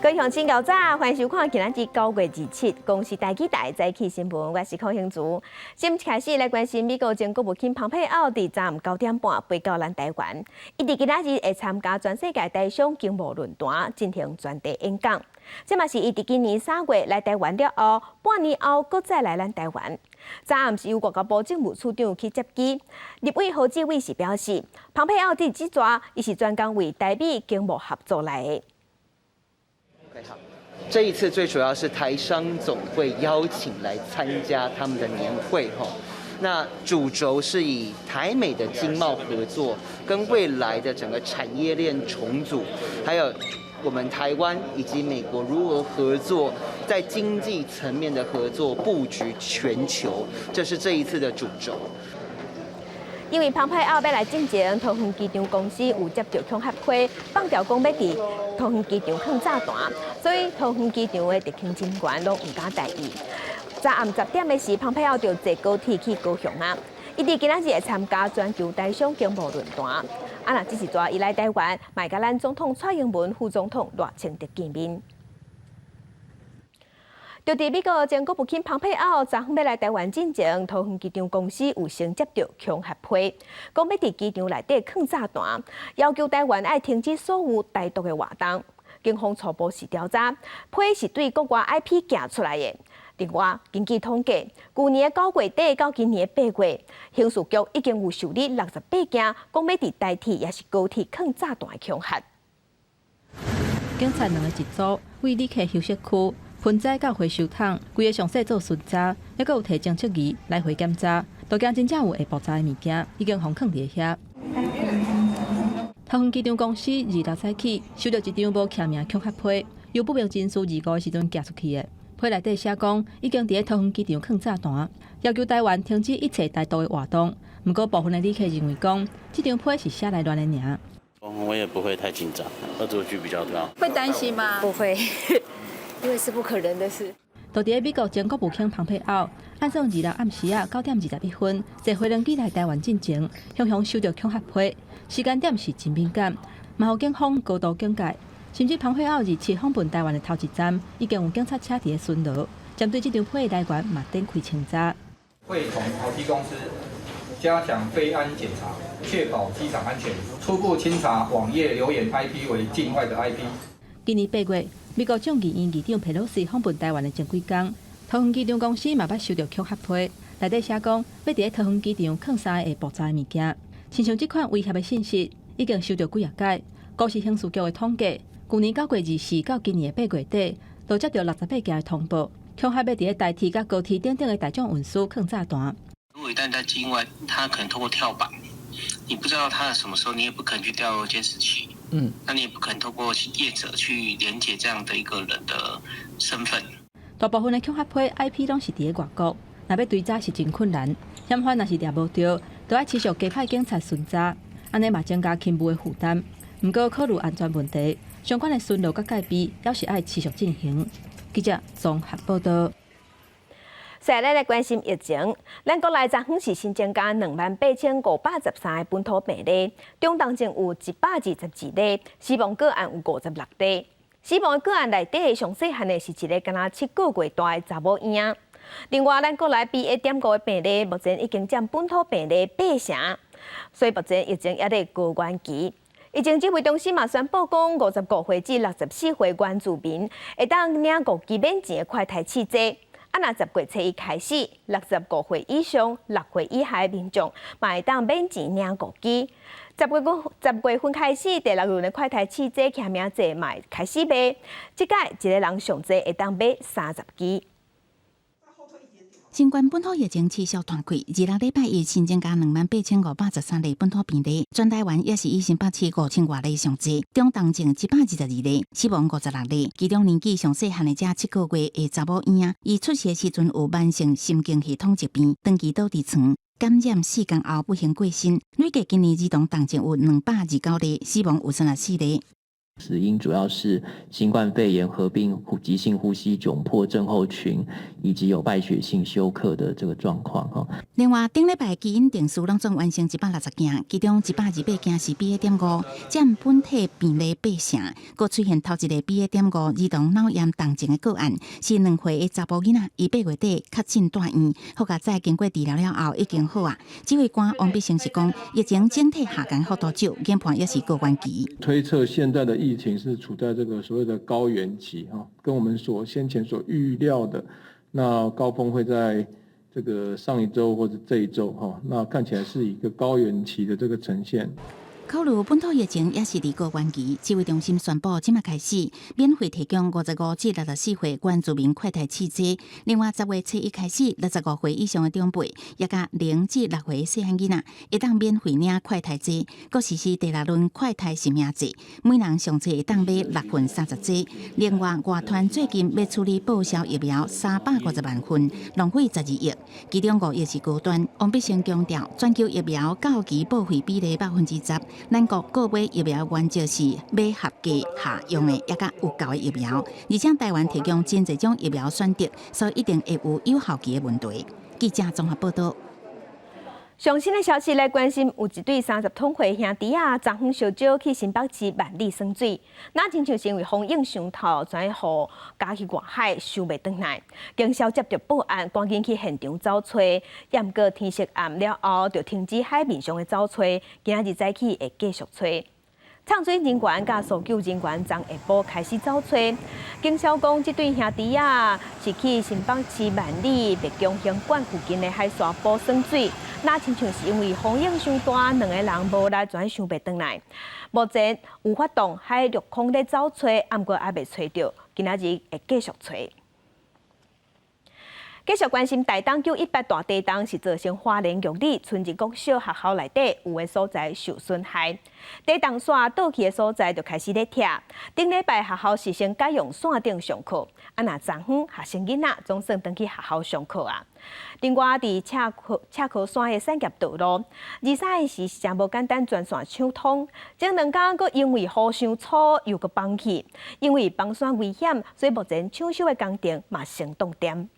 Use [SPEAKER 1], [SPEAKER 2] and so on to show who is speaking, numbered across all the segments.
[SPEAKER 1] 各位鄉親𠢕早，歡迎收看今仔日9月27公視台語台早起新聞，我是寇興竹。先開始來關心美國前國務卿蓬佩奧佇昨暗9點半飛到咱台灣，伊佇今仔日會參加全世界台商經貿論壇進行專題演講。這嘛是伊佇今年3月來台灣了後，半年後閣再來咱台灣。昨暗是由外交部政務處長去接機，立委侯志偉是表示，蓬佩奧佇這逝，伊是專工為台美經貿合作來的。
[SPEAKER 2] 好，這一次最主要是台商總會邀請來參加他們的年會，哈。那主軸是以台美的經貿合作，跟未來的整個產業鏈重組，還有我們台灣以及美國如何合作，在經濟層面的合作布局全球，這是這一次的主軸。
[SPEAKER 1] 因為蓬佩奧欲來進前，桃園機場公司有接著恐嚇批，放調講欲佇桃園機場囥炸彈，所以桃園機場的特勤人員攏毋敢大意。昨暗10點的時，蓬佩奧就坐高鐵去高雄啊。伊佇今仔日會參加全球台商經貿論壇。啊，若這一逝伊來台灣，嘛會佮咱總統蔡英文、副總統賴清德見面。就佇美國前國務卿蓬佩奧昨昏欲來台灣進前，桃園機場公司有先接著恐嚇批，講欲佇機場內底囥炸彈，要求台灣愛停止所有台獨的活動。警方初步是調查，批是對國外 IP 寄出來的。另外，根據統計，舊年9月底到今年8月，刑事局已經有受理68件講欲佇台鐵抑是高鐵囥炸彈的恐嚇。
[SPEAKER 3] 警察兩个一組，為旅客休息區盆栽佮回收桶，規个詳細做巡查，猶閣有提偵測儀來回檢查，都驚真正有會爆炸的物件，已經予囥佇遐。桃園機場公司26早起收著一張無簽名恐嚇批，由不明人士25的時陣寄出去的。批內底寫講，已經佇咧桃園機場囥炸彈，要求台灣停止一切台獨的活動。毋過部分的旅客認為講，這張批是寫來亂的爾。
[SPEAKER 4] 我也不會太緊張，惡作劇比較高。
[SPEAKER 5] 會擔心嗎？
[SPEAKER 6] 不會，因為是不可能的事。
[SPEAKER 3] 就佇咧美國前國務卿蓬佩奧，按算26暗時仔9點21分坐飛輪機來台灣進前，雄雄收著恐嚇批，時間點是真敏感，嘛予警方高度警戒。甚至蓬佩奧27訪問台灣的頭一站，已經有警察車佇咧巡邏，針對這張批的來源嘛展開清查。
[SPEAKER 7] 會同桃機公司加強飛安檢查，確保機場安全。初步清查網頁留言 IP 為境外的 IP。
[SPEAKER 3] 今年8月，美國眾議院議長佩洛西訪問台灣的前幾工，桃園機場公司嘛捌收著恐嚇批，內底寫講欲佇咧桃園機場囥三个會爆炸的物件，親像這款威脅的信息已經收著幾仔擺。高是刑事局的統計，舊年9月24到今年的8月底，都接著68件的通報，恐嚇欲佇咧台鐵佮高鐵等等的大眾運輸囥炸彈。
[SPEAKER 8] 如果一旦在境外，他可能透過跳板，你不知道他什麼時候，你也不可能去調監視器，那你也不可能透過業者去連接這樣的一個人的身份。
[SPEAKER 3] 大部分的恐嚇批 IP 攏是佇咧外國，若欲追查是真困難。嫌犯若是掠無著，就愛持續加派警察巡查，按呢嘛增加勤務的負擔。毋過考慮安全問題，相關的巡邏佮戒備，猶是愛持續進行。記者綜合報道。
[SPEAKER 1] 再來來關心疫情，咱國內昨昏是新增加28,513個本土病例，中重症有122例，死亡個案有56例。死亡個案內底上細漢的是一个敢若7個月大的查某嬰。另外，咱國內 BA.5的病例目前已經佔本土病例8成，所以目前疫情猶佇高原期。疫情指揮中心嘛宣布講，55歲至64歲原住民會當領五支免錢的快篩試劑。啊，若10月初一開始，65歲以上、6歲以下的民眾嘛會當免錢領五支。10月份開始，第六輪的快篩試劑簽名制嘛會開始賣，這擺一个人上濟會當買30支。
[SPEAKER 9] 新冠本土疫情持續湠開，26禮拜一新增加28,513例本土病例，全台灣也是以新北市5000外例上濟，中重症122例，死亡56例，其中年紀上細漢的才7個月的查某嬰，伊出世時陣有慢性神經系統疾病，長期倒佇床，感染4工後不幸過身。累計今年兒童重症有229例，死亡有34例。
[SPEAKER 5] 死因主要是新冠肺炎合併急性呼吸窘迫症候群，以及有敗血性休克的這個狀況。哈。
[SPEAKER 9] 另外，頂禮拜基因定序攏總完成160件，其中128件是 BA.5，佔本體病例八成。閣出現頭一例 BA.5兒童腦炎重症的個案，是2歲的查埔囡仔，伊8月底確診住院，好佳哉經過治療了後已經好啊。指揮官王必勝是講，疫情整體下降幅度少，研判也是高原期。
[SPEAKER 10] 推測現在的疫情是處在這個所謂的高原期，哈，跟我們所先前所預料的，那高峰會在這個上一週或者這一週，哈，那看起來是一個高原期的這個呈現。
[SPEAKER 9] 考慮本土疫情也是佇高原期，指揮中心宣布，這馬開始免費提供55至64歲原住民快篩試劑。另外，10月初一開始，65歲以上的長輩，也佮0至6歲細漢囡仔，會當免費領快篩劑。閣實施第六輪快篩實名制，每人上濟會當買六份30劑。另外，外團最近欲處理報銷疫苗350萬份，浪費12億，其中5億是高端。王必勝強調，全球疫苗到期報廢比例10%。咱國購買疫苗原則是買合格合用的，也佮有效的疫苗，而且台灣提供真濟種疫苗選擇，所以一定會有有效期的問題。記者綜合報道。
[SPEAKER 1] 上新的消息來關心，有一對30通歲兄弟仔，昨昏相招去新北市萬里耍水，若親像是因為風湧傷透，轉予加去外海，收袂轉來。警消接著報案，趕緊去現場走揣，毋過天色暗了後，就停止海面上的走揣，今仔日早起會繼續揣。藏水人員佮搜救人員昨下晡開始走揣。警消講，這對兄弟仔是去新北市萬里白宮行館附近的海沙埔耍水，若親像是因為風湧傷大，兩個人無力轉收袂轉來。目前有發動海陸空咧走揣，毋過猶未揣著，今仔日會繼續揣。繼續關心台東918大地動是造成花蓮玉里春日國小學校內底有的所在受損害，地動線倒去的所在就開始咧拆。頂禮拜學校實行改用線頂上課，啊若昨昏學生囡仔總算轉去學校上課啊。另外，佇赤溪山的產業道路，23日是誠無簡單全線暢通。前兩工閣因為雨傷粗又閣崩去，因為崩山危險，所以目前搶修的工程嘛先凍點。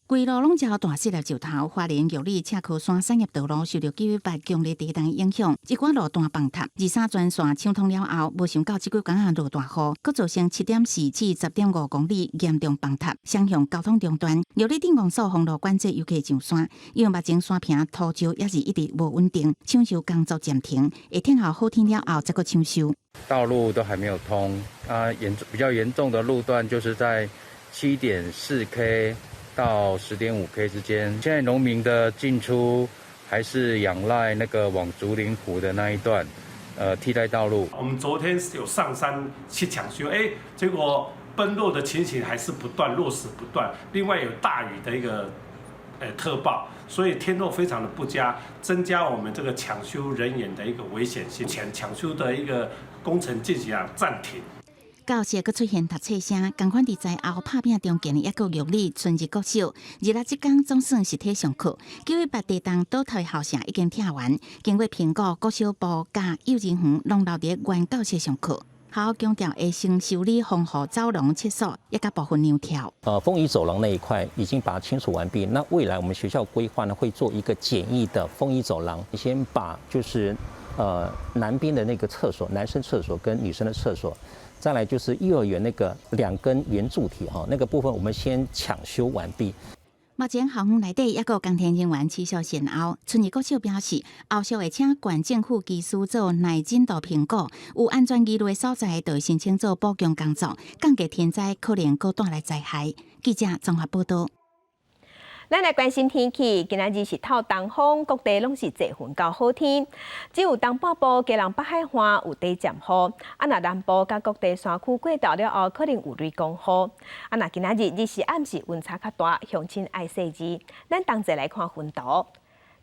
[SPEAKER 9] 規路攏澆大細粒石頭，花蓮玉里赤溪山產業道路受著918強烈地動影響，一寡路段崩塌。23全線暢通了後，無想到這幾工仔落大雨，閣造成7.4至10.5公里嚴重崩塌，雙向交通中斷。玉里鎮公所封路管制遊客上山，因為目前山坪土石也是一直無穩定，搶修工作暫停，會等候好天了後再閣搶修。
[SPEAKER 11] 道路都還沒有通，啊，嚴重比較嚴重的路段就是在7.4 K 到10.5 K 之間，現在農民的進出還是仰賴那個往竹林湖的那一段，替代道路。
[SPEAKER 12] 我們昨天有上山去搶修，哎，結果崩落的情形還是不斷，落石不斷。另外有大雨的一個，特報，所以天候非常的不佳，增加我們這個搶修人員的一個危險性，搶搶修的一個工程進行啊暫停。
[SPEAKER 9] 教室閣出現讀冊聲，仝款佇災後拍拚重建的抑閣玉里春日國小，二六這工總算實體上課。918地動倒塌校舍已經拆完，經過評估，國小部佮幼兒園攏留佇原教室上課。學校強調會先修理風雨走廊廁所，抑佮部分梁柱。
[SPEAKER 13] 風雨走廊那一塊已經把它清除完畢。那未來我們學校規劃呢，會做一個簡易的風雨走廊，先把就是南邊的那個廁所，男生廁所跟女生的廁所。再來就是幼兒園那個兩根圓柱體哈，那個部分我們先搶修完畢。
[SPEAKER 9] 目前校園內底抑閣有工程人員持續善後。春日國小表示，後續會請縣政府技師做耐震度評估，有安全疑慮的所在，就會申請做補強工作，降低天災可能閣帶來災害。記者綜合報道。
[SPEAKER 1] 咱來關心天氣，今仔日是透東風，各地攏是濟雲到好天，只有東半部、基隆北海岸有短暫雨。啊，若南部佮各地山區過晝了後，可能有雷公雨。啊，若今仔日日時暗時溫差較大，鄉親愛細緻。咱同齊來看雲圖。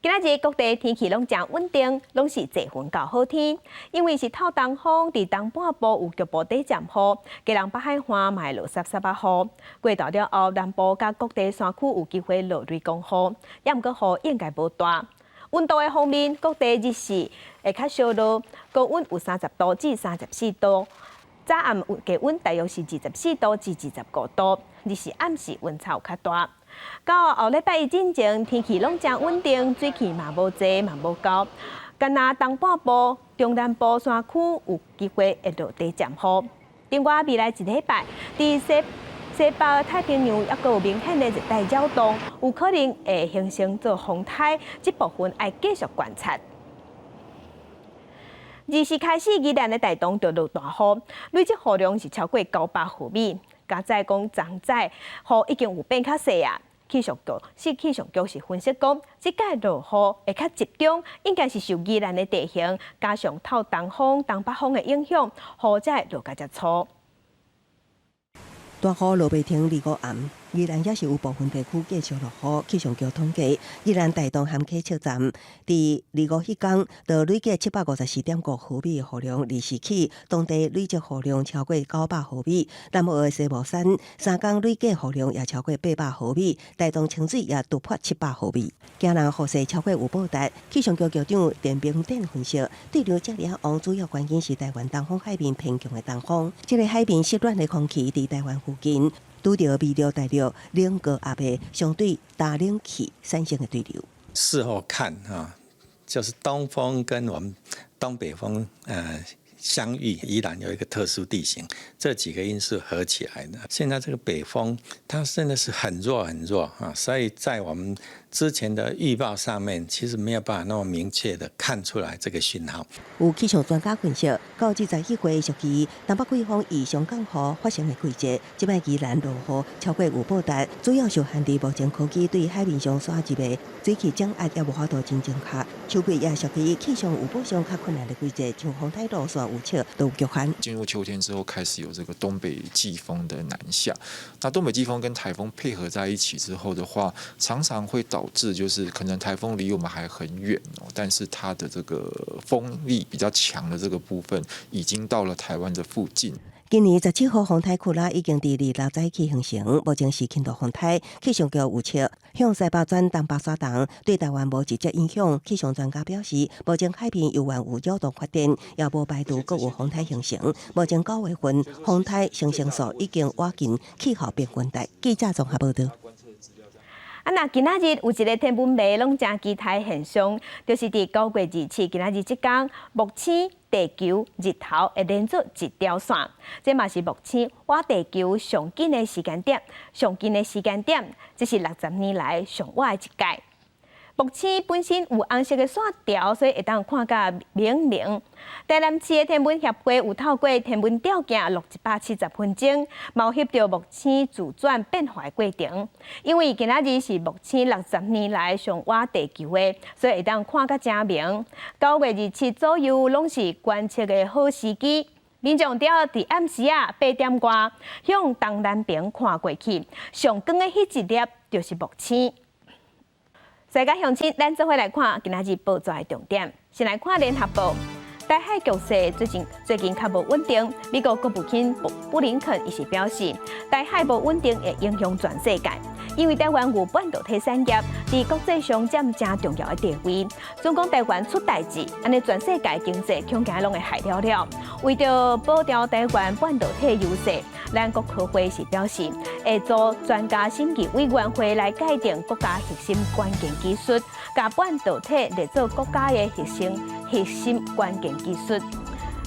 [SPEAKER 1] 今仔日各地天氣攏誠穩定，攏是濟雲到好天。因為是透東風，佇東半部有局部短暫雨，基隆北海岸嘛會落濕濕仔雨。過晝了後，南部佮各地山區有機會落雷公雨，抑毋過雨應該無大。溫度的方面，各地日時會較燒熱，高溫有30度至34度。早暗低溫大約是24度至25度，日時暗時溫差有較大。到後禮拜一進前，天氣攏誠穩定，水汽嘛無濟嘛無夠。干焦東半部、中南部山區有機會會落短暫雨。另外，未來一禮拜，佇西西北太平洋猶閣有明顯的熱帶擾動，有可能會形成做風颱，這部分愛繼續觀察。20開始，宜蘭的大同就落大雨，累積雨量是超過900毫米。加載講，昨早雨已經有變較細啊。氣象局是氣象局是分析講，這擺落雨會較集中，應該是受宜蘭的地形加上透東風、東北風的影響，雨才會落甲遮粗。
[SPEAKER 14] 大雨落袂停，25暗，宜蘭也是有部分地區繼續落雨。氣象局統計，宜蘭大同和啟測站佇25彼工，就累計754.5毫米的雨量，20起當地累積雨量超過900毫米。南澳的西部山3工累計雨量也超過800毫米，大同清水也突破700毫米。驚人雨勢超過預報值。氣象局局長田明典分析，對流遮爾仔旺主要原因是台灣東方海面偏強的東風，這个海面濕暖的空氣佇台灣附近，拄著微弱大陸冷高壓的相對大冷氣產生的對流。
[SPEAKER 15] 事後看啊，就是東風跟我們東北風相遇，宜蘭有一個特殊地形，這幾個因素合起來的。現在這個北風它真的是很弱很弱啊，所以在我們之前的預報上面，其實沒有辦法那麼明確的看出來這個訊號。
[SPEAKER 14] 有氣象專家分析，到21月屬於東北季風異常降雨發生的季節，這擺宜蘭落雨超過預報值，主要受限佇目前科技對海面上徙入的水汽掌握也無法度真正確。秋季也屬於氣象預報上較困難的季節，像風颱路線預測都有局限。
[SPEAKER 16] 進入秋天之後，開始有這個東北季風的南下，那東北季風跟颱風配合在一起之後的話，常常會導致就是可能颱風離我們還很遠哦，但是它的這個風力比較強的這個部分已經到了台灣的附近。
[SPEAKER 14] 今年17號風颱庫拉已經佇26早起形成，目前是輕度風颱。氣象局預測向西北轉東北徙動，對台灣無直接影響。氣象專家表示，目前海面猶原有擾動發展，也無排除閣有風颱形成。目前9月份風颱生成數已經倚近氣候平均值。記者綜合報導。
[SPEAKER 1] 啊，那今仔日有一个天文迷攏誠期待現象，就是佇9月27，今仔日這工木星、地球、日頭會連做一條線，這嘛是木星倚地球上緊的時間點，上近的時間點，這是60年來上倚的一擺。木星本身有紅色的線條，所以會當看甲明明。台南市的天文協會有透過天文吊鏡錄170分鐘，嘛有翕著木星自轉變化的過程。因為今仔日是木星60年來上倚地球的，所以會當看甲誠明。9月27左右，攏是觀測的好時機。民眾著佇暗時仔8點外向東南邊看過去，上光的彼一粒就是木星。世界鄉親，咱做伙來看今仔日報紙的重點。先來看聯合報，台海局勢最近較無穩定。美國國務卿布林肯伊是表示，台海無穩定會影響全世界，因為台灣有半導體產業，佇國際上佔誠重要的地位。總講台灣出代誌，按呢全世界經濟恐驚攏會害了了。為著保牢台灣半導體優勢，咱國科會是表示，會組專家審議委員會來界定國家核心關鍵技術，共半導體列做國家的核心關鍵技術。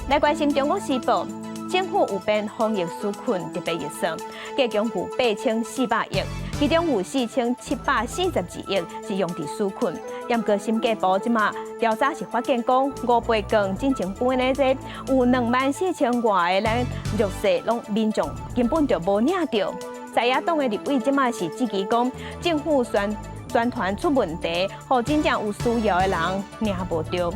[SPEAKER 1] 來關心《中國時報》，政府有編防疫紓困特別預算，計共有8400億，其中有4742億是用佇紓困。毋過審計部這馬調查是發現講，五倍券進前分的這有2萬4千外个咱弱勢攏民眾根本就無領著。在野黨的立委這馬是質疑講，政府宣宣傳出問題，予真正有需要的人領無著。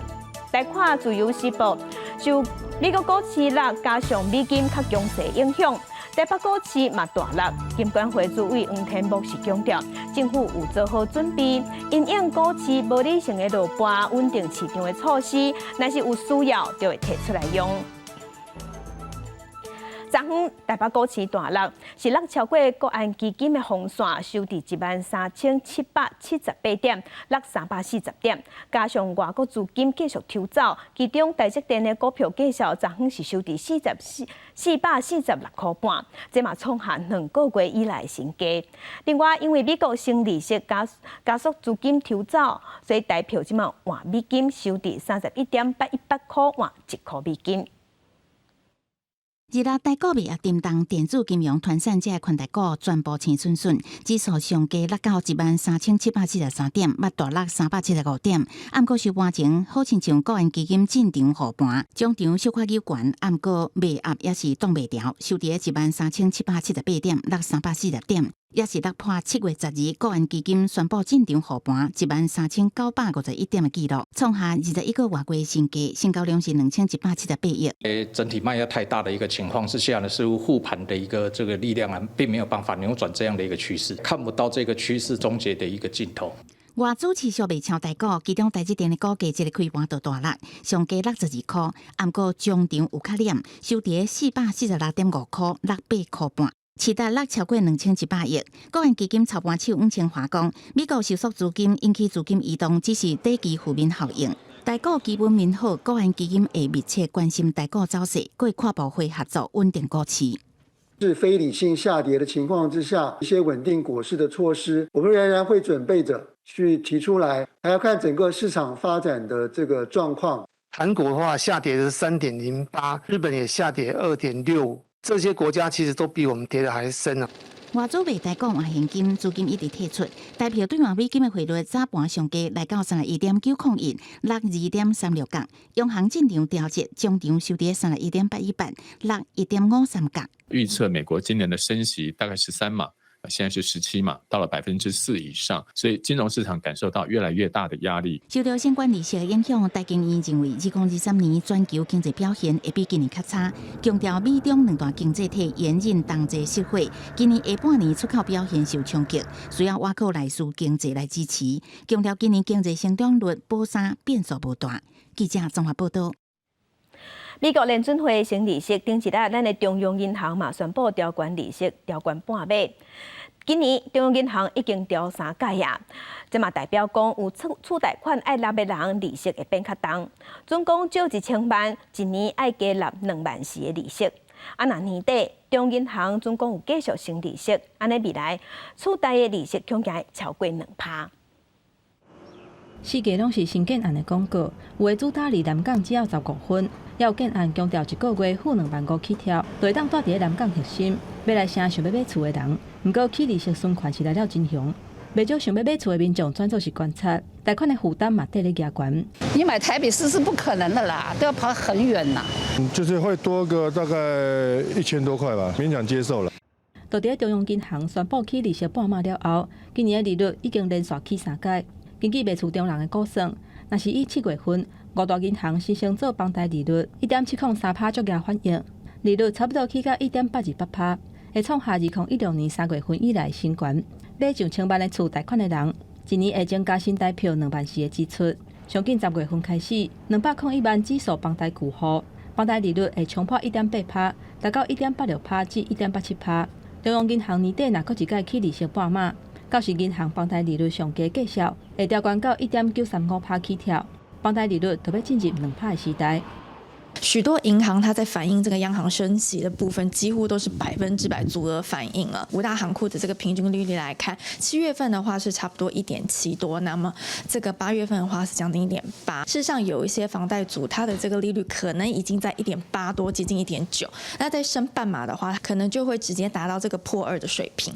[SPEAKER 1] 來看《自由時報》，受美國股市落加上美金較強勢影響，台北股市嘛大落。金管會主委黃天牧是強調，政府有做好準備，因應股市無理性的落波，穩定市場的措施，若是有需要，就會提出來用。昨昏台北股市大落，是落超過國安基金的防線，收佇13,778點，落340點。加上外國資金繼續抽走，其中台積電的股票繼續昨昏是收佇4446.65塊，這嘛創下2個月以來新低。另外，因為美國升利息加速資金抽走，所以台票這馬換美金收佇31.818塊換1塊美金。
[SPEAKER 9] 二六台股賣壓沉重，電子金融、傳產這個權值股全部青順順，指數上低落到13,773點，嘛大落375點。毋過收盤前，好親像國安基金進場護盤，終場小可有懸，毋過賣壓也是擋袂牢，收佇13,778點，落340點，也是落破7月12國安基金宣布進場護盤13,951點的紀錄，創下21個外月新低，成交量是2178億。
[SPEAKER 17] 整體賣壓太大的一個情況之下呢，似乎護盤的一個這個力量啊，並沒有辦法扭轉這樣的一個趨勢，看不到這個趨勢終結的一個盡頭。
[SPEAKER 9] 外資持續賣超台股，其中台積電的股價這个開盤就大落，上低62塊，毋過終場有較斂，收佇446.5塊，落8塊半。市值落超過2100億。國安基金操盤手黃清華講，美國收縮資金引起資金移動，只是短期負面效應。台股基本面好，國安基金會密切關心台股走勢，會跨部會合作穩定股市。
[SPEAKER 18] 是非理性下跌的情況之下，一些穩定股市的措施，我們仍然會準備着去提出來，還要看整個市場發展的這個狀況。
[SPEAKER 19] 韓國的話下跌是3.08，日本也下跌2.6。這些國家其實都比我們跌得還深啊！
[SPEAKER 9] 外資賣台股換現金，資金一直退出，台票兌換美金的匯率早盤上低來到31.901，落2.36角。央行進場調節，終場收佇31.818，落1.53角。
[SPEAKER 20] 預測美國今年的升息大概13碼，現在是17碼，到了4%以上，所以金融市場感受到越來越大的壓力。
[SPEAKER 9] 受到相關利息的影響，台經院認為，2023年全球經濟表現會比今年較差，強調美中兩大經濟體嚴陣同齊失火，今年下半年出口表現受衝擊，需要倚靠內需經濟來支持。強調今年經濟成長率保三變數無大。記者綜合報道。
[SPEAKER 1] 美國聯準會升利息，頂一日，咱的中央銀行嘛宣布調懸利息，調懸半碼。今年中央銀行已經調三擺啊，這嘛代表講有厝貸款愛納的人利息會變較重。總共借1000萬，一年愛加納2萬四的利息。啊，若年底中央銀行準講有繼續升利息，按呢未來厝貸的利息恐驚會超過2趴。
[SPEAKER 3] 四界攏是新建案的廣告，有的主打離南港只要15分，也有建案強調一個月付2萬5起跳，就會當蹛佇咧南港核心，欲來城想欲買厝的人。毋過起利息存款是來了真雄，袂少想欲買厝的民眾轉做是觀察，貸款的負擔嘛綴咧加懸。
[SPEAKER 21] 你買台北市是不可能的啦，都要跑很遠啦。
[SPEAKER 22] 就是會多個大概1000多塊吧，勉強接受了。
[SPEAKER 3] 就佇咧中央銀行宣布起利息半碼了後，今年的利率已經連續起三擺。根據賣厝中人的估算，若是以7月份五大銀行新增做房貸利率1.703趴，足額反應，利率差不多起到1.828趴，會創下2016年3月份以來新懸。買上千萬的厝貸款的人，一年會增加新台票2萬四的支出。上緊10月份開始，201萬指數房貸舊戶，房貸利率會衝破1.8趴，達到1.86趴至1.87趴。中央銀行年底若閣一擺起利息半碼，到時銀行房貸利率上低繼續會調懸到1.935趴起跳，房貸利率就欲進入2趴的時代。
[SPEAKER 23] 許多銀行它在反映這個央行升息的部分，幾乎都是100%足額反應了。五大行庫的這個平均利率來看，7月份的話是差不多1.7多，那麼這個8月份的話是將近1.8。事實上，有一些房貸族，它的這個利率可能已經在1.8多，接近1.9。那再升半碼的話，可能就會直接達到這個破二的水平。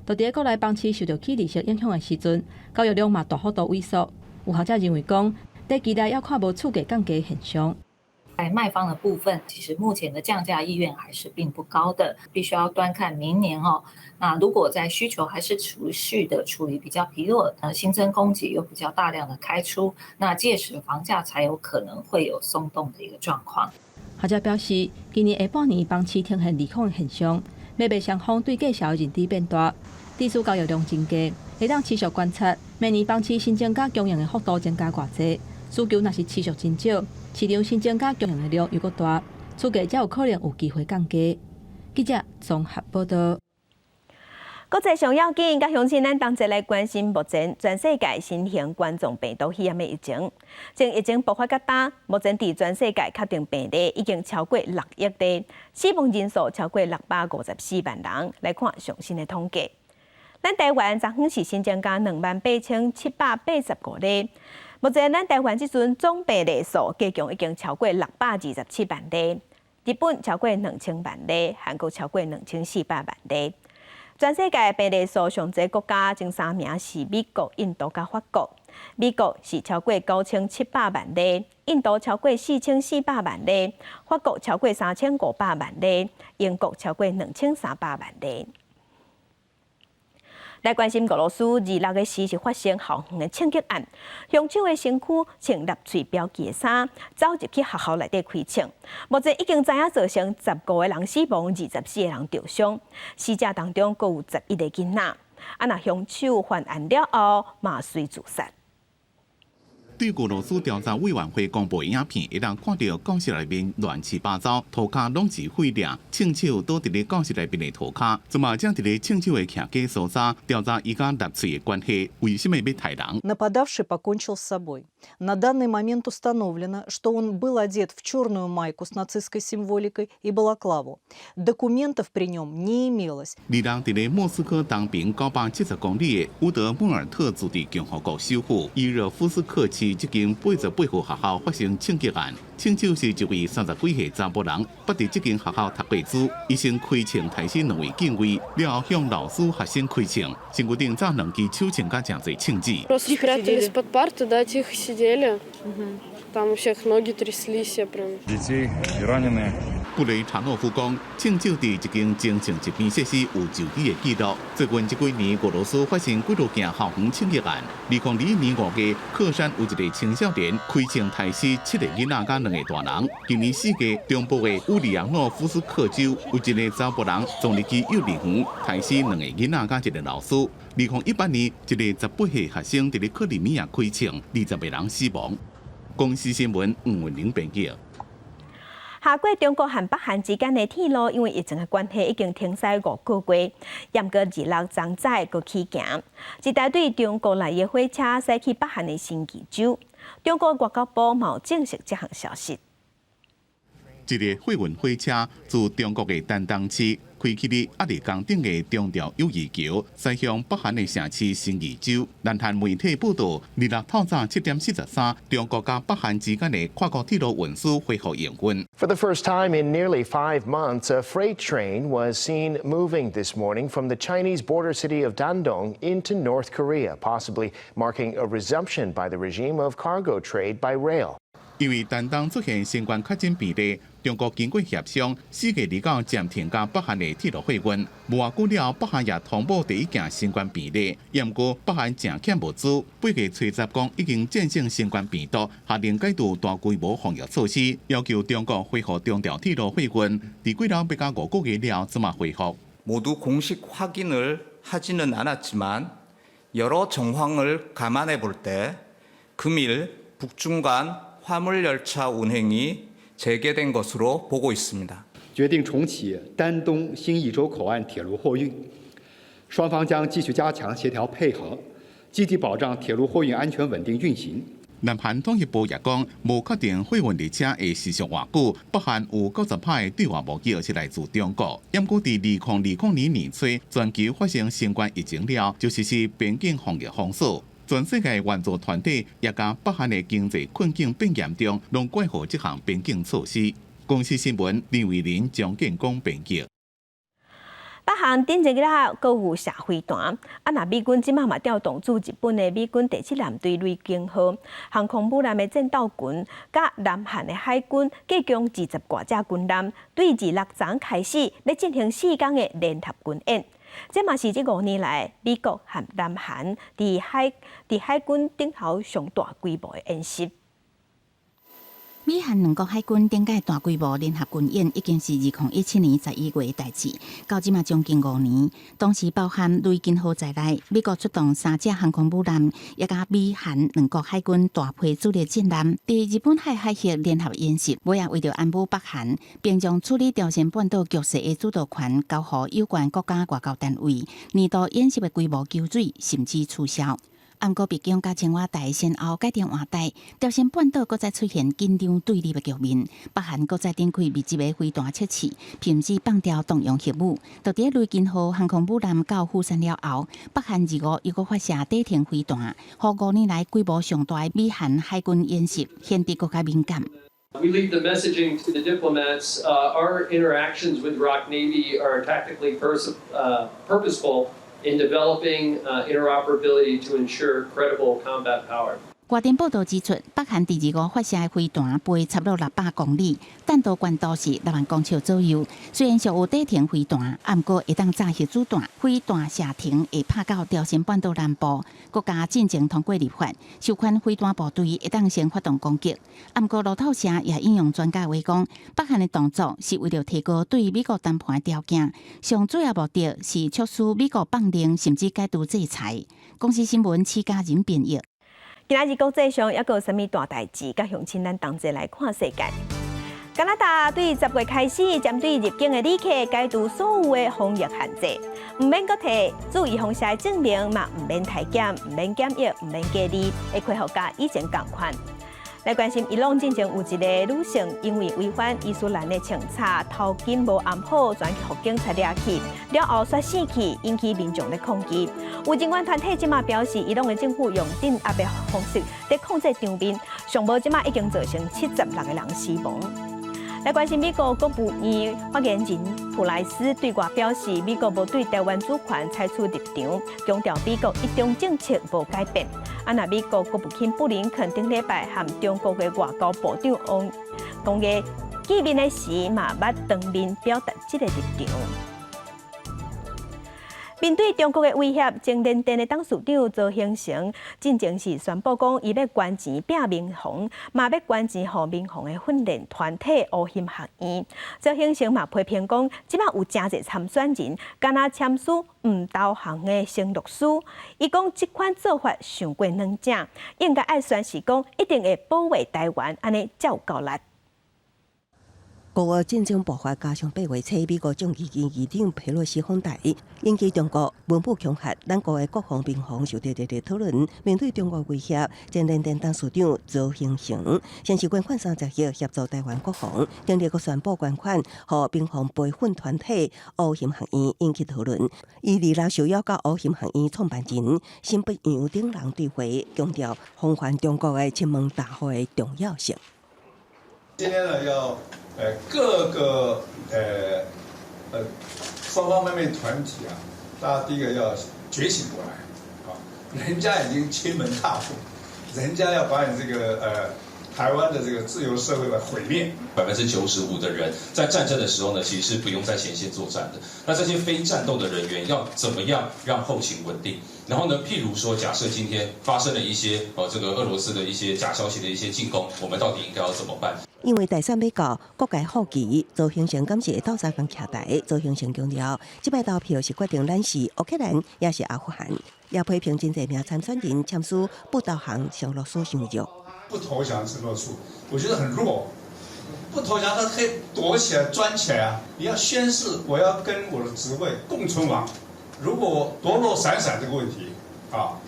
[SPEAKER 3] 就佇咧國內房市受著起利息影響的時陣，交易量嘛大幅度萎縮。有學者認為講，短期內猶看無厝價降低現象。
[SPEAKER 24] 在賣方的部分，其實目前的降價意願還是並不高的，必須要端看明年哦。那如果在需求還是持續的處於比較疲弱，新增供給又比較大量的開出，那屆時房價才有可能會有鬆動的一個狀況。
[SPEAKER 3] 學者表示，今年下半年房市呈現利空的現象，買賣雙方對價數的認知變大，致使交易量增加，會當持續觀察明年房市新增加供應的幅度增加偌濟，需求若是持續真少，市場新增加供應的量又閣大，厝價才有可能有機會降低。記者綜合報道。
[SPEAKER 1] 國際上要緊，佮鄉親咱同齊來關心目前全世界新型冠狀病毒肺炎的疫情。從疫情爆發到今，目前佇全世界確定病例已經超過6億例，死亡人數超過654萬人。來看上新的統計，咱台灣昨昏是新增加28,785例。目前咱台灣這陣總病例數加總已經超過627萬例，日本超過2000萬例，韓國超過2400萬例。全世界病例數上濟國家前三名是美國、印度佮法國。美國是超過9700萬例，印度超過4400萬例，法國超過3500萬例，英國超過2300萬例。來關心俄羅斯26的時是發生校園的槍擊案，兇手的身軀穿納粹標記的衫，走入去學校內底開槍。目前已經知影造成15個人死亡，24個人著傷，死者當中閣有11個囡仔。啊，若兇手犯案了後，嘛隨自殺。
[SPEAKER 2] 對俄羅斯調查委員會公布影片，會當看著教室內面亂七八糟，塗跤攏是血跡，槍手倒佇咧教室內面的塗跤，這馬正佇咧槍手的徛家所在調查伊佮納粹的關係，為什麼欲刣人？
[SPEAKER 4] Нападавший покончил с собой. На данный момент установлено, что он был одет в черную майку с нацистской символикой и балаклаву. Документов при нем не имелось.
[SPEAKER 2] 26佇咧莫斯科東邊970公里的烏德穆爾特自治共和國首府伊熱夫斯克市這間88號學校發生槍擊案，槍手是一位30幾歲查埔人，捌佇這間學校讀過書，伊先開槍刣死兩位警衛，了後向老師學生開槍，身軀頂紮兩支手槍佮誠濟槍子。
[SPEAKER 6] Просто спрятались под парты, да, тихо сидели. Там у всех ноги тряслись, я прям.
[SPEAKER 7] Детей и раненые.
[SPEAKER 2] 布雷查諾夫講，槍手佇一間精神疾病設施有就醫的記錄。最近這幾年，俄羅斯發生幾多件校園槍擊案。2021年5月，喀山有一個青少年開槍刣死七個囡仔佮兩個大人。今年4月，中部的烏里揚諾夫斯克州有一個查埔人撞入去幼兒園，刣死兩個囡仔佮一個老師。2018年，一個18歲學生佇咧克里米亞開槍，20個人死亡。公視新聞吳文玲編輯。
[SPEAKER 1] 下過中國和北韓之間的鐵路，因為疫情的關係，已經停駛5個月。毋過26昨早閣起行，一台對中國來的火車駛去北韓的新義州。中國外交部嘛證實這項消息。
[SPEAKER 2] 一個貨運火車自中國的丹東市開去佇鴨瀝江頂的中朝友誼橋，駛向北韓的城市新義州。南韓媒體報道，26透早7點43，中國佮北韓之間的跨國鐵路運輸恢復營運。
[SPEAKER 25] For the first time in nearly 5 months, a freight train was seen moving this morning from the Chinese border city of Dandong into North Korea, possibly marking a resumption by the regime of cargo trade by rail.
[SPEAKER 2] 因為丹東出現新冠確診病例，中國經過協商，4月29暫停佮北韓的鐵路貨運。無偌久了，北韓也通報第一件新冠病例，毋過北韓誠欠物資。8月初十講已經戰勝新冠病毒，下令解除大規模防疫措施，要求中國恢復中朝鐵路貨運。佇過了欲到5個月了，才嘛恢復。
[SPEAKER 26] 모두 공식 확인을 하지는 않았지만 여러 정황을 감안해 볼 때 금일 북중 간 화물 열차 운행이 재개된 것으로 보고 있습니다.
[SPEAKER 27] 決定重啟丹東新義州口岸鐵路貨運，雙方將繼續加強協調配合，積極保障鐵路貨運安全穩定運行。
[SPEAKER 2] 南韓統一部也講，無確定貨運列車會持續偌久。北韓有90%的對外貿易是來自中國。毋過佇2020年年初，全球發生新冠疫情了，就實施邊境防疫封鎖。全世界援助團體也共北韓的經濟困境變嚴重，攏怪予這項邊境措施。公視新聞林偉林、張建光編輯。
[SPEAKER 1] 北韓頂前幾日閣有射飛彈，啊，若美軍這馬嘛調動駐日本的美軍第七艦隊雷根號航空母艦的戰鬥群，佮南韓的海軍加強20外隻軍艦，對26昨開始欲進行4工的聯合軍演。這嘛是這5年來美國和南韓佇海軍頂頭上大規模的演習。
[SPEAKER 9] 美韓兩國海軍頂屆大規模聯合軍演已經是2017年11月的代誌，到這馬將近5年。當時包含雷根號在內，美國出動三隻航空母艦，也佮美韓兩國海軍大批主力戰艦，佇日本海海域聯合演習，尾仔為著安撫北韓，並將處理朝鮮半島局勢的主導權交予有關國家外交單位。年度演習的規模縮水，甚至取消。毋過，北京佮青瓦台先後改定換代，朝鮮半島閣再出現緊張對立的局面。北韓閣再展開密集的飛彈測試，甚至放掉動用核武。就佇雷根號航空母艦到釜山了後，北韓二五又閣發射短程飛彈，予5年來規模上大的美韓海軍演習顯得閣較敏感。
[SPEAKER 5] We leave the messaging to the diplomats. Our interactions with ROK Navy are tactically purposeful in developing interoperability to ensure credible combat power.
[SPEAKER 9] 外電報道指出，北韓佇二五發射的飛彈飛差不多600公里，彈道高度是6萬公尺左右。雖然屬有短程飛彈，毋過會當炸核子彈，飛彈射程會拍到朝鮮半島南部。國家進前通過立法，授權飛彈部隊會當先發動攻擊。毋過路透社也引用專家話講，北韓的動作是為著提高對美國談判的條件，上主要目的是促使美國放任甚至解除制裁。公視新聞施嘉仁編譯。
[SPEAKER 1] 今仔日國際上猶閣有啥物大代誌？佮鄉親咱同齊來看世界。加拿大對10月開始，針對入境的旅客解除所有的防疫限制，毋免閣提注預防射的證明，嘛毋免體檢，毋免檢疫，毋免隔離，會恢復佮以前仝款。來關心伊朗進前有一个女性，因為違反伊斯蘭的政策，頭巾無罨好，轉去予警察掠去，了後煞死去，引起民眾的抗議。有人權團體這馬表示，伊朗的政府用鎮壓的方式佇控制場面，上無這馬已經造成76個人死亡。來關心美國國務院發言人普萊斯對外表示，美國無對台灣主權採取立場，強調美國一中政策無改變。啊，若美國國務卿布林肯頂禮拜和中國的外交部長王毅見面的時，嘛捌當面表達這个立場。面對中國的威脅，前聯電的董事長曹興誠進前是宣布講，伊欲捐錢拚民防，嘛欲捐錢予民防的訓練團體烏鑫學院。曹興誠嘛批評講，這馬有誠濟參選人，敢若簽署毋投降的承諾書。伊講這款做法傷過軟正，應該愛宣誓講一定會保衛台灣，按呢才有夠力。
[SPEAKER 14] 俄烏戰爭爆發，加上8月初美國眾議院議長佩洛西訪台，引起中國文武恐嚇，咱國的國防民防受到熱烈討論。面對中國威脅，前聯電董事長曹興誠先是捐款30億協助台灣國防，今日閣宣布捐款予民防培訓團體烏鑫學院，引起討論。伊二六受邀佮烏鑫學院創辦人辛伯洋等人對話，強調防範中國的侵門踏戶的重要性。
[SPEAKER 7] 今天呢，要各個方方面面團體啊，大家第一個要覺醒過來，啊，人家已經侵門踏戶，人家要把你這個台灣的這個自由社會來毀滅。
[SPEAKER 8] 95%的人在戰爭的時候呢，其實是不用在前線作戰的。那這些非戰鬥的人員要怎麼樣讓後勤穩定？然後呢，譬如說，假設今天發生了一些這個俄羅斯的一些假消息的一些進攻，我們到底應該要怎麼辦？
[SPEAKER 14] 因為大選欲到，各界好奇，曹興誠敢是會鬥相共徛台。曹興誠強調，這擺投票是決定咱是烏克蘭，抑是阿富汗。也批評真濟名參選人簽署不投降承諾書傷弱。
[SPEAKER 7] 不投降承諾書，我覺得很弱。不投降，他可以躲起來、鑽起來啊！你要宣誓，我要跟我的職位共存亡。如果我躲躲閃閃這個問題，啊，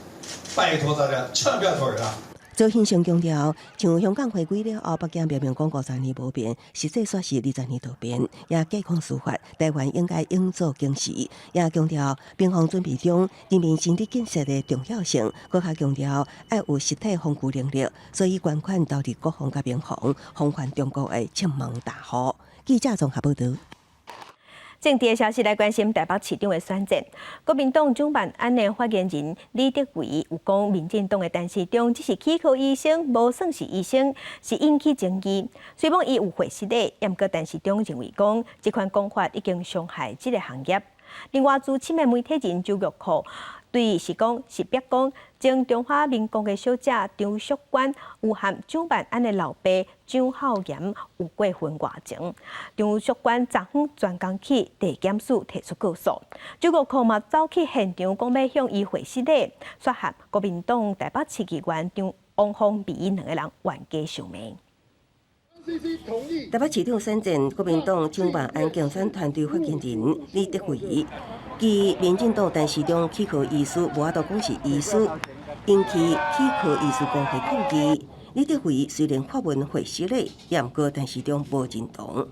[SPEAKER 7] 拜託大家千萬不要投給他。
[SPEAKER 14] 曹興誠強調，像香港回歸了後，北京明明講50年無變，實際煞是20年就變，也隔空司法，台灣應該永做警示。也強調民防準備中人民心理建設的重要性，閣較強調愛有實體防禦能力，所以捐款投入國防佮民防，防範中國的侵門踏戶。記者綜合報導。
[SPEAKER 1] 政治的消息來關心台北市長的選戰。國民黨蔣萬安的發言人李德維有講，民進黨的陳時中只是齒科醫生，無算是醫生，是引起爭議。雖罔伊有血實的，毋過陳時中認為講，這款講法已經傷害這个行業。另外，資深的媒體人周玉蔻對是講是逼講前中華民國的小姐張淑娟有和蔣萬安的老爸蔣孝嚴有過婚外情。張淑娟昨昏專工去地檢署提出告訴，周玉蔻嘛走去現場講欲向伊回失禮，煞予國民黨台北市議員張王鳳美兩个人冤家相罵。
[SPEAKER 14] 台北市長選戰，國民黨蔣萬安競選團隊發言人李德維，及民進黨陳時中齒科醫師無法度講是醫師，引起齒科醫師公會抗議。李德維雖然發文回失禮，也毋過陳時中無認同。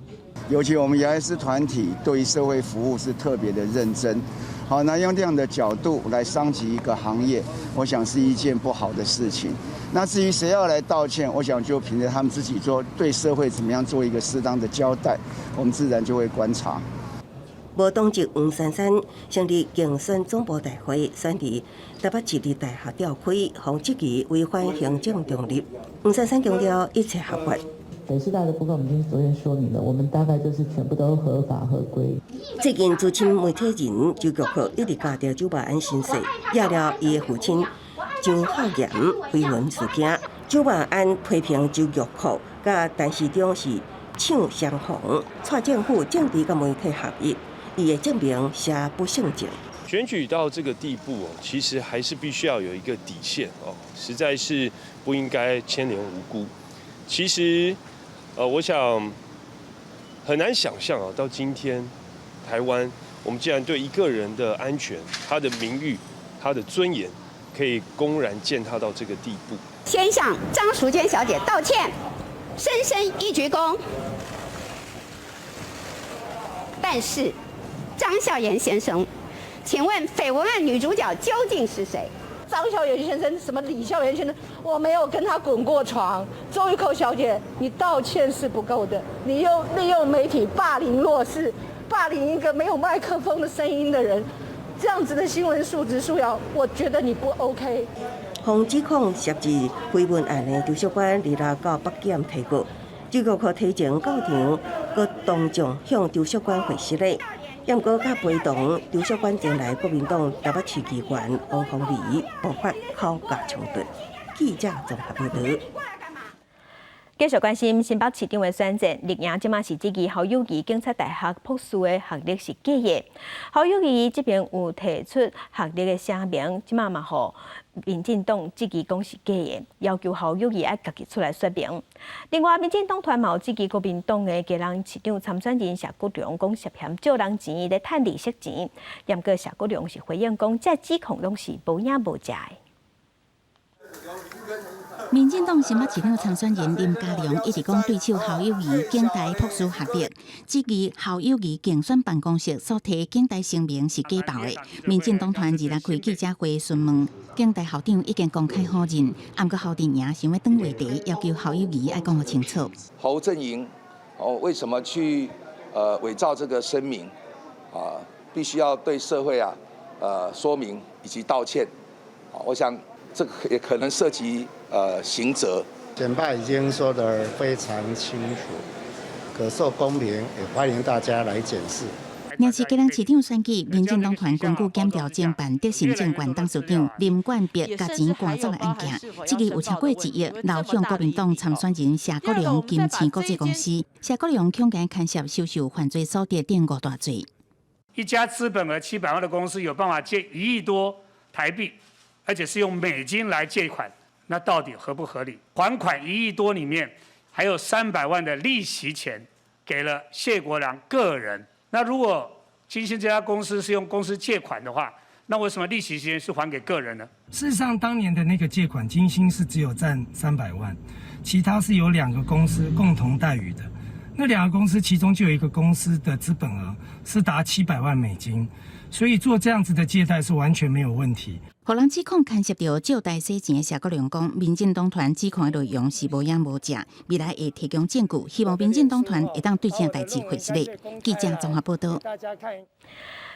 [SPEAKER 10] 尤其我們牙醫師團體對於社會服務是特別的認真，好，那用這樣的角度來傷及一個行業，我想是一件不好的事情。那至於誰要來道歉，我想就憑著他們自己做對社會怎麼樣做一個適當的交代，我們自然就會觀察。
[SPEAKER 14] 無黨籍黃珊珊成立競選總部大會，選佇台北市立大學召開，予質疑違反行政中立。黃珊珊強調一切合法。
[SPEAKER 11] 北師大的部分，我們已經昨天說明了，我們大概就是全部都合法合規。
[SPEAKER 14] 最近資深媒體人周玉蔻一直共著蔣萬安申訴，惹了伊的父親張孝嚴緋聞事件。蔣萬安批評周玉蔻佮陳時中是搶雙紅，蔡政府政治佮媒體合一，伊會證明邪不勝正。
[SPEAKER 12] 選舉到這個地步哦，其實還是必須要有一個底線哦，實在是不應該牽連無辜。其實，我想很難想象啊，到今天台灣，我們竟然對一個人的安全、他的名譽、他的尊嚴，可以公然踐踏到這個地步。
[SPEAKER 13] 先向張淑娟小姐道歉，深深一鞠躬。但是，張孝嚴先生，請問緋聞案女主角究竟是誰？
[SPEAKER 15] 張孝嚴先生，什麼李孝嚴先生，我沒有跟他滾過床。周玉蔻小姐，你道歉是不夠的，你又利用媒體霸凌弱勢，霸凌一個沒有麥克風的聲音的人，這樣子的新聞素質素養，我覺得你不 OK。
[SPEAKER 14] 予指控涉及緋聞案的張淑娟，二六到北檢提告，周玉蔻提前到場，閣當眾向張淑娟回失禮。毋過，佮陪同張淑娟前來國民黨台北市議員王鳳美爆發口角衝突。記者綜合報導。
[SPEAKER 1] 繼續關心新北市長的選戰，綠營這馬是質疑侯友宜警察大學博士的學歷是假的。侯友宜這邊有提出學歷的聲明，這馬嘛予民進黨質疑講是假的，要求侯友宜愛家己出來說明。另外，民進黨團嘛有質疑國民黨的基隆市長參選人謝國樑講涉嫌借人錢咧趁利息錢，毋過謝國樑是回應講，這指控攏是無影無跡的。
[SPEAKER 9] 民進黨新北市長參選人林佳龍一直講對手侯友宜警大博士學歷，質疑侯友宜競選辦公室所提警大聲明是假報的。民進黨團二六開記者會詢問，警大校長已經公開否認，毋過侯陣營想欲轉話題，要求侯友宜愛講予清楚。
[SPEAKER 16] 侯陣營哦，為什麼去偽造這個聲明啊？必須要對社會啊說明以及道歉。我想這個也可能涉及刑責。
[SPEAKER 17] 簡報已經說得非常清楚，可受公平，也歡迎大家來檢視。
[SPEAKER 9] 若是基隆市長選舉，民進黨團根據檢調偵辦德信證券董事長林冠碧共錢趕走的案件，這個有超過1億流向國民黨參選人謝國樑金星國際公司，謝國樑恐驚牽涉收受犯罪所得等五大罪。
[SPEAKER 28] 一家資本額700萬的公司有辦法借1億多台幣，而且是用美金來借款，那到底合不合理？還款1億多裡面還有300萬的利息錢給了謝國樑個人。那如果金星這家公司是用公司借款的話，那為什麼利息錢是還給個人呢？
[SPEAKER 29] 事實上，當年的那個借款，金星是只有佔300萬，其他是由兩個公司共同代予的。那兩個公司其中就有一個公司的資本額是達700萬美金，所以做這樣子的借貸是完全沒有問題。
[SPEAKER 9] 予人指控牽涉著借貸洗錢的謝國樑講，民進黨團指控的內容是無影無跡，未來會提供證據，希望民進黨團會當對這代誌回失禮。記者綜合報導。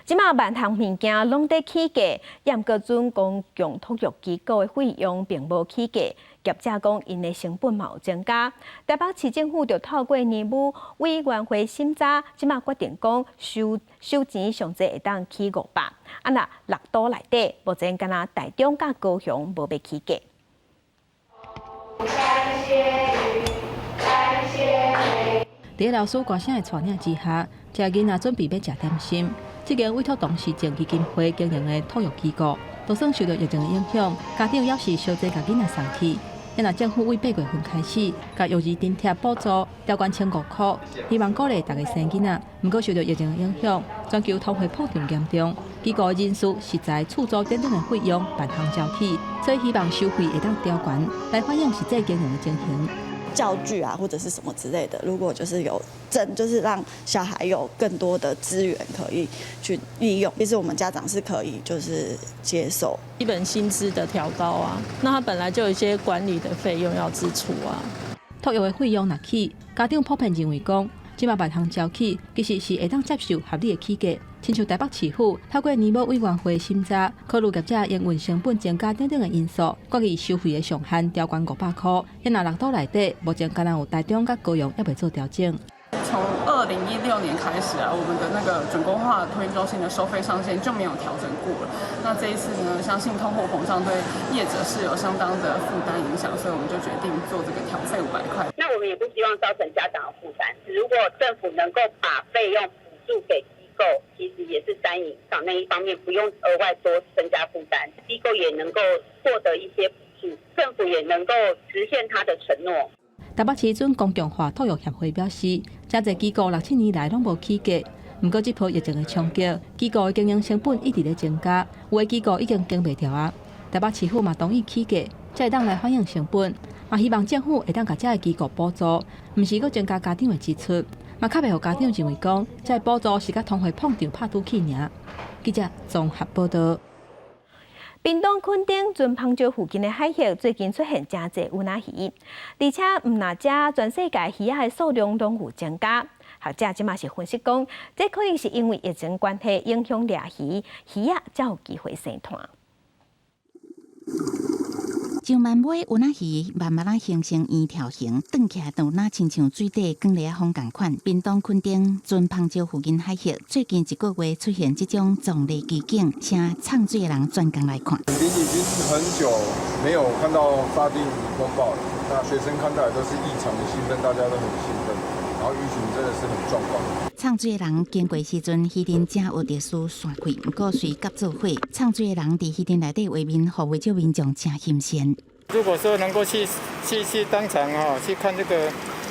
[SPEAKER 1] 這馬萬項物件攏佇起價，毋過準公共托育機構的費用並無起價。業者講，𪜶的成本嘛有增加。臺北市政府就透過年母委員會審查，這馬決定講收收錢上濟會當起500。啊若六都內底，目前干焦臺中佮高雄無欲起價。
[SPEAKER 3] 感謝雨，感謝佇老師歌聲的帶領之下，這囡仔準備欲食點心。這間委託董事政基金會經營的托育機構，就算受到疫情的影響，家長猶是相濟共囡仔送去。若政府對8月份開始，共育兒津貼補助調懸1500箍，希望鼓勵大家生囡仔。毋過受到疫情的影響，全球通貨膨脹嚴重，機構人事、食材、厝租等等的費用萬項齊起，所以希望收費會當調懸，來反映實際經營的情形。
[SPEAKER 4] 教具啊，或者是什麼之類的，如果就是有增，就是讓小孩有更多的資源可以去利用，其實我們家長是可以就是接受。
[SPEAKER 18] 基本薪資的調高啊，那他本來就有一些管理的費用要支出啊。
[SPEAKER 3] 托育的費用若起，家長普遍認為講，這馬萬項齊起，其實是會當接受合理的起價。親像臺北市府透過年母委員會審查，考慮業者營運成本增加等等的因素，決議收費的上限調懸500箍。若六都內底，目前干焦有臺中佮高雄猶未做調整。
[SPEAKER 19] 從2016年開始啊，我們的那個準公化托嬰中心的收費上限就沒有調整過了。那這一次呢，相信通貨膨脹對業者是有相當的負擔影響，所以我們就決定做這個調費500塊。
[SPEAKER 20] 那我們也不希望造成家長的負擔。如果政府能夠把費用補助給機構，其實也是三贏，那一方面不用額外多增加負擔，機構也能夠獲得一些補助，政府也能夠實現他的承諾。
[SPEAKER 3] 台北市準公共化托育協會表示，遮濟機構六七年來攏無起價，毋過這波疫情的衝擊，機構的經營成本一直咧增加，有的機構已經撐袂牢啊。台北市府嘛同意起價，才會當來反映成本，嘛希望政府會當共遮的機構補助，毋是閣增加家長的支出，嘛較袂予家長認為講，這個補助是共通貨膨脹拍賭氣爾。記者綜合報道。
[SPEAKER 1] 屏東墾丁賰芳石附近的海域最近出現誠濟塭仔魚，而且毋但遮全世界魚仔的數量攏有增加。學者這馬是分析講，這可能是因為疫情關係影響掠魚，魚仔才有機會生湠。
[SPEAKER 9] 上萬尾塭仔魚慢慢仔形成圓條形，轉起來就若親像水底捲螺仔風仝款。屏東墾丁賰芳石附近海域最近一個月出現這種壯麗奇景，請藏水的人專工來看。
[SPEAKER 21] 墾丁已經很久沒有看到沙丁魚風暴了，那學生看到也都是異常的興奮，大家都很興奮，然後魚群真的是很壯觀。
[SPEAKER 9] 藏水的人經過時陣，魚陣正有特殊散開，毋過隨夾做伙。藏水的人佇魚陣內底畫面，予袂少民眾誠欣羨。
[SPEAKER 22] 如果說能夠去當場哦，去看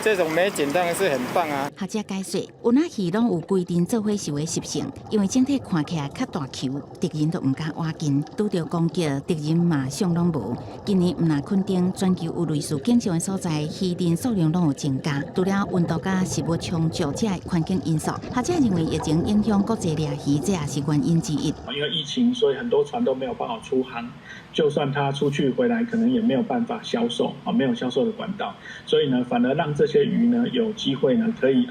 [SPEAKER 22] 這種美景，當然是很棒啊。
[SPEAKER 9] 學者解說，塭仔魚攏有規陣做伙游的習性，因為整體看起來較大球，敵人都毋敢倚近，拄著攻擊，敵人嘛啥攏無。今年毋但墾丁，全球有類似景象的所在，魚陣數量攏有增加。除了溫度佮食物充足這環境因素，學者認為疫情影響國際掠魚，這也是原因之一。
[SPEAKER 23] 因為疫情，所以很多船都沒有辦法出航，就算他出去回來，可能也沒有辦法銷售啊，沒有銷售的管道，所以呢，反而讓這些魚呢有機會呢可以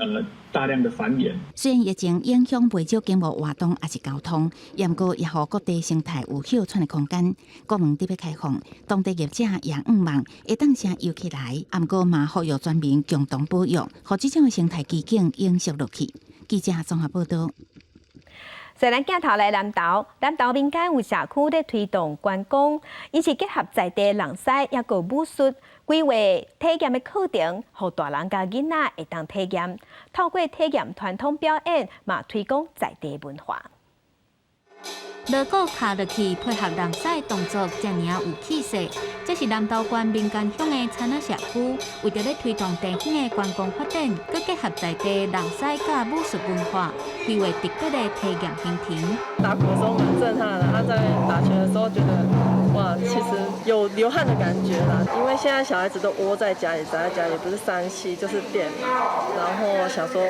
[SPEAKER 23] 大量的繁衍。
[SPEAKER 9] 雖然疫情影響袂少經貿活動抑是交通，毋過也予各地生態有歇喘的空間。國門得欲開放，當地業者也向望會當請遊客來，毋過嘛呼籲全民共同保育，予這種的生態奇景永續落去。記者綜合報道。
[SPEAKER 1] 雖然鏡頭來南投，南投民間有社區咧推動觀光，伊是結合在地人狮，抑閣武術，規劃體驗的課程，予大人佮囡仔會當體驗。透過體驗傳統表演，嘛推廣在地文化。
[SPEAKER 24] 鑼鼓敲落去，配合人獅動作，遮爾仔有氣勢。這是南投縣民間鄉的田仔社區，為著欲推動地方的觀光發展，閣結合在地人獅佮武術文化，規劃特別的體驗行程。
[SPEAKER 30] 打鼓的時候蠻震撼的，他在打拳的時候覺得，哇，其實有流汗的感覺啦。因為現在小孩子都窩在家裡，宅在家裡，不是3C 就是電腦，然後想說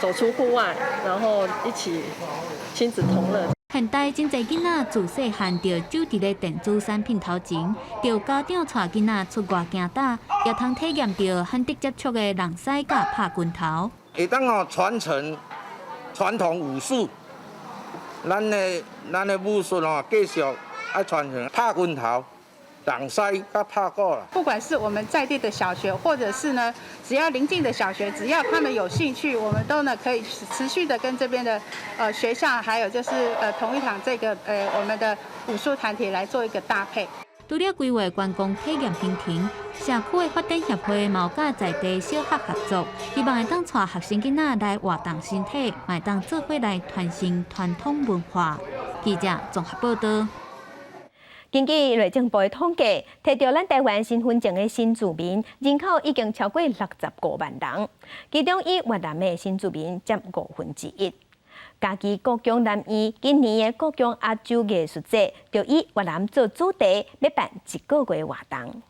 [SPEAKER 30] 走出戶外，然後一起親子同樂。
[SPEAKER 24] 現代真濟囡仔自細漢就守佇咧電子產品頭前，著家長帶囡仔出外行打，也通體驗著罕得接觸的人獅佮拍拳頭。
[SPEAKER 31] 會當哦傳承傳統武術，
[SPEAKER 2] 咱的武術吼，繼續愛傳承，拍拳頭、人獅佮拍鼓啦。
[SPEAKER 5] 不管是我們在地的小學，或者是呢，只要鄰近的小學，只要他們有興趣，我們都呢可以持續的跟這邊的學校，還有就是同一堂這個我們的武術團體來做一個搭配。
[SPEAKER 24] 除了規劃觀光體驗行程，社區的發展協會嘛有佮在地小學合作，希望會當帶學生囡仔來活動身體，嘛會當做伙來傳承傳統文化。記者綜合報道。
[SPEAKER 1] 根據內政部的統計，提著咱台灣身份證的新住民人口已經超過65萬人，其中以越南的新住民佔1/5。嘉義故宮南院今年的故宮亞洲藝術節，就以越南做主題，欲辦一個月活動。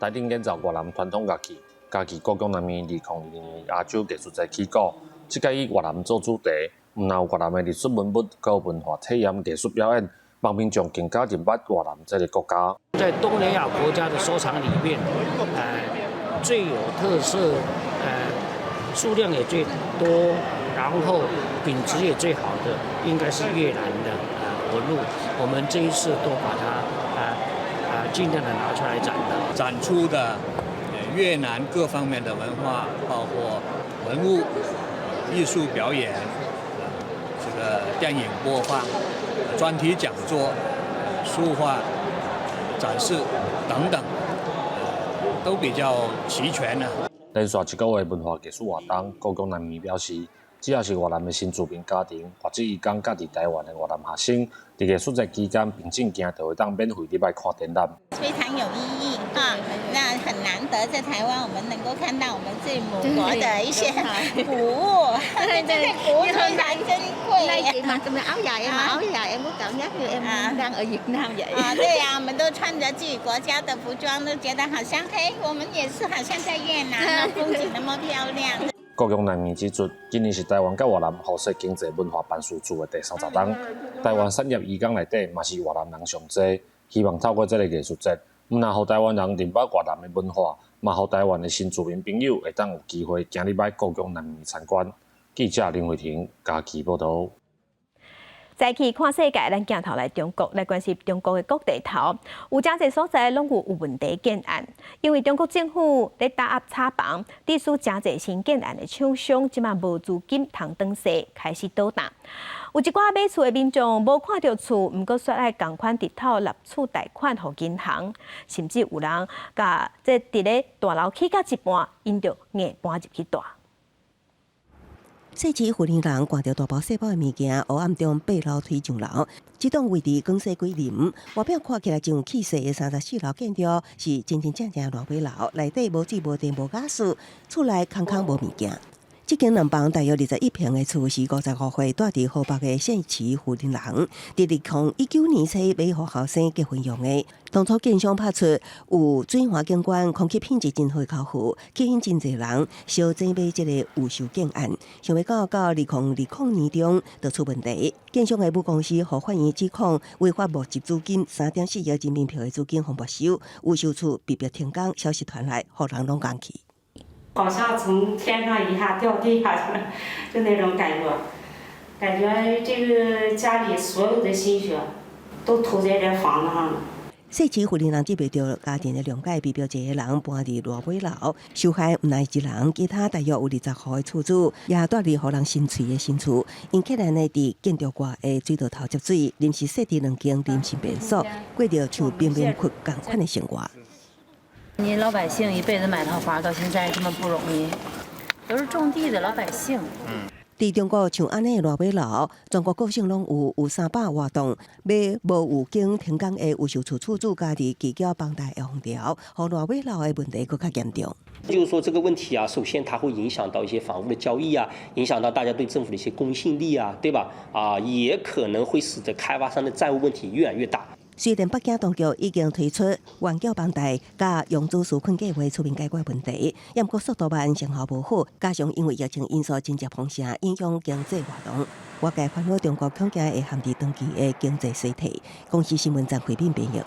[SPEAKER 6] 台頂演奏越南傳統樂器，嘉義故宮南院2022年亞洲藝術節起鼓，這屆以越南做主題，毋但有越南的歷史文物，閣有文化體驗、藝術表演，望民眾更加認捌越南這個國家。
[SPEAKER 7] 在東南亞國家的收藏裡面，最有特色，數量也最多。然後品質也最好的應該是越南的文物，我們這一次都把它盡量的拿出來展的。
[SPEAKER 8] 展出的越南各方面的文化，包括文物、藝術表演、這個電影播放、專題講座、書畫展示等等，都比較齊全呢。
[SPEAKER 6] 連續一個月文化藝術活動，故宮南院表示，只要是越南的新住民家庭，或者伊講佮佇台灣的越南學生，佇藝術節期間憑證件就會當免費入來看展覽。
[SPEAKER 10] 非常有意義啊！那很難得在台灣，我們能夠看到我們自己母國的一些古物，這些古物非常珍貴。
[SPEAKER 11] Mặc áo dài em áo dài em có cảm giác như em đang ở Việt Nam vậy.
[SPEAKER 10] 啊，對呀，我們都穿着自己國家的服裝，都覺得好像，嘿，我們也是好像在越南，風景那麼漂亮。
[SPEAKER 6] 故宮南院指出，今年是台灣佮越南互設經濟文化辦事處的第30冬。台灣產業移工內底嘛是越南人上濟，希望透過這個藝術節，毋但予台灣人認捌越南的文化，嘛予台灣的新住民朋友會當有機會行入來故宮南院參觀。記者林慧婷嘉義報導。
[SPEAKER 1] 再去看世界，咱鏡頭來中國來關心中國的各地頭，有誠濟所在攏有問題建案，因為中國政府咧打壓炒房，致使誠濟新建案的廠商這馬無資金通轉勢，開始倒彈。有一寡買厝的民眾無看著厝，毋過煞愛仝款直透納厝貸款予銀行，甚至有人共這佇咧大樓起到一半，𪜶就硬搬入去蹛。
[SPEAKER 14] 細市婦人人掛著大包細包的物件，黑暗中爬樓梯上樓。這棟位佇廣西桂林，外表看起來真有氣勢的34樓建築，是真真正正爛尾樓，內底無水無電無瓦斯，厝內空空無物件。這間兩房大約21坪的厝是55歲蹛佇河北的姓齊婦人人，佇2019年初買予後生結婚用的。當初建商拍出有水環景觀、空氣品質真好的交付，吸引真濟人相爭買這個預售建案。想袂到到2020年中就出問題，建商的母公司予法院指控違法募集資金3.4億人民幣的資金予沒收，預售厝被迫停工。消息傳來，予人攏戇去。
[SPEAKER 25] 好像從天上一下掉地下去了，就那種感覺，感覺這個家裡所有的心血都投在這房子上了。
[SPEAKER 14] 細市婦人人得袂著家庭的諒解，被迫一個人搬佇爛尾樓，受害毋但一人，其他大約有20戶的厝主也蹛佇予人心碎的新厝，𪜶困難的佇建築外的水道頭接水，臨時設置兩間臨時便所，過著像貧民窟仝款的生活。
[SPEAKER 26] 你老百姓一輩子買套房，到現在這麼不容易，都是種地的老百姓。
[SPEAKER 14] 佇中國像按呢爛尾樓，全國各省攏有，有300外棟，買無有經停工的預售厝厝主家己拒繳房貸的風潮，予爛尾樓的問題閣較嚴重。
[SPEAKER 27] 就是說這個問題啊，首先它會影響到一些房屋的交易啊，影響到大家對政府的一些公信力啊，對吧？啊，也可能會使得開發商的債務問題越來越大。
[SPEAKER 14] 雖然北京當局已經推出緩繳房貸佮融資紓困計畫出面解決問題，毋過速度慢，成效無好，加上因為疫情因素真正封城，影響經濟活動，外界煩惱中國恐驚會陷佇長期的經濟衰退。公視新聞張惠敏編譯。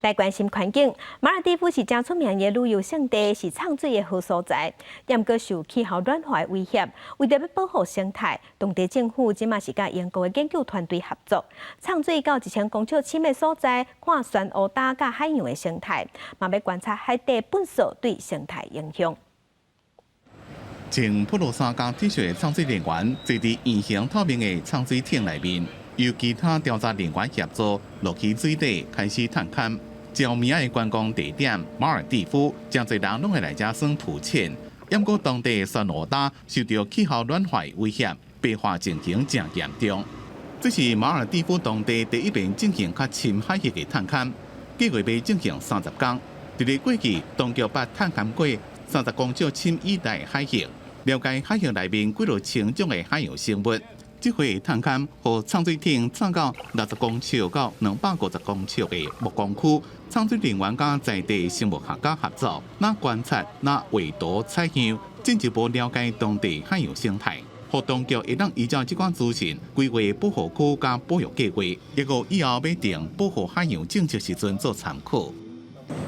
[SPEAKER 1] 來關心環境，馬爾地夫是誠出名的旅遊勝地，是藏水的好所在。毋過受氣候暖化的威脅，為著欲保護生態，當地政府這馬是佮英國的研究團隊合作，藏水到1000公尺深的所在，看珊瑚礁佮海洋的生態，嘛欲觀察海底糞埽對生態影響。
[SPEAKER 4] 穿普羅衫佮 T 恤的藏水人員，坐佇圓形透明的藏水艇內面，由其他調查人員協助落去水底開始探勘。著名的觀光地點馬爾地夫，誠濟人攏會來遮耍浮潛。毋過當地的珊瑚礁受著氣候暖化威脅，白化情形誠嚴重。這是馬爾地夫當地第一遍進行較深海域的探勘，計劃欲進行30工。佇咧過去，當局捌探勘過30公尺深以內海域，了解海域內面幾若千種的海洋生物。這回探勘予藏水艇藏到60公尺到250公尺的曝光區，藏水人員佮在地生物學家合作，若觀察、若畫圖採樣，進一步了解當地海洋生態。予當局會當依照這款資訊規劃保護區佮保育計劃，抑閣以後欲定保護海洋政策時陣做參考。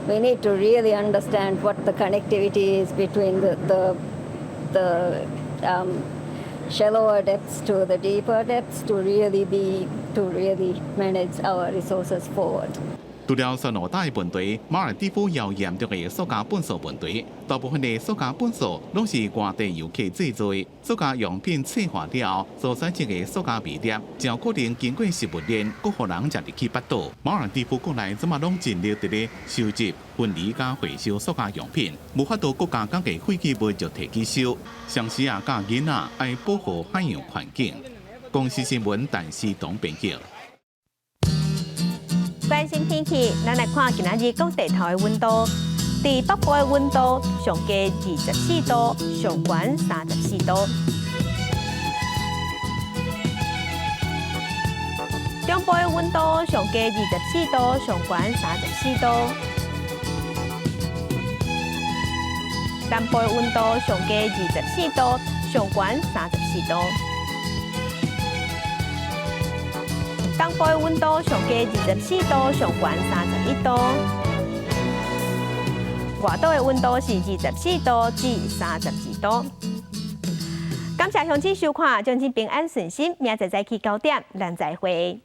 [SPEAKER 12] We need to really understand what the connectivity is between the shallower depths to the deeper depths to really manage our resources forward.
[SPEAKER 4] 除了珊瑚礁的問題，馬爾地夫也有嚴重的塑膠糞埽問題。大部分的塑膠糞埽攏是外地遊客製造的，塑膠用品脆化了後所產生的塑膠微粒，誠可能經過食物鏈，閣予人食入去腹肚。馬爾地夫國內這馬攏盡力佇咧收集、分離佮回收塑膠用品，無法度國家講的廢棄物就提去收。同時也教囡仔愛保護海洋環境。公視新聞，陳思東編輯。
[SPEAKER 1] 關心天氣，咱來看今仔日各地頭的溫度。佇北部的溫度上低24度，上懸34度。中部的溫度上低24度，上懸34度。南部的溫度上低24度，上懸34度。東部的溫度上低24度，上懸31度。外島的溫度是24度至32度。感謝鄉親收看，祝恁平安順心，明仔載早起9點，咱再會。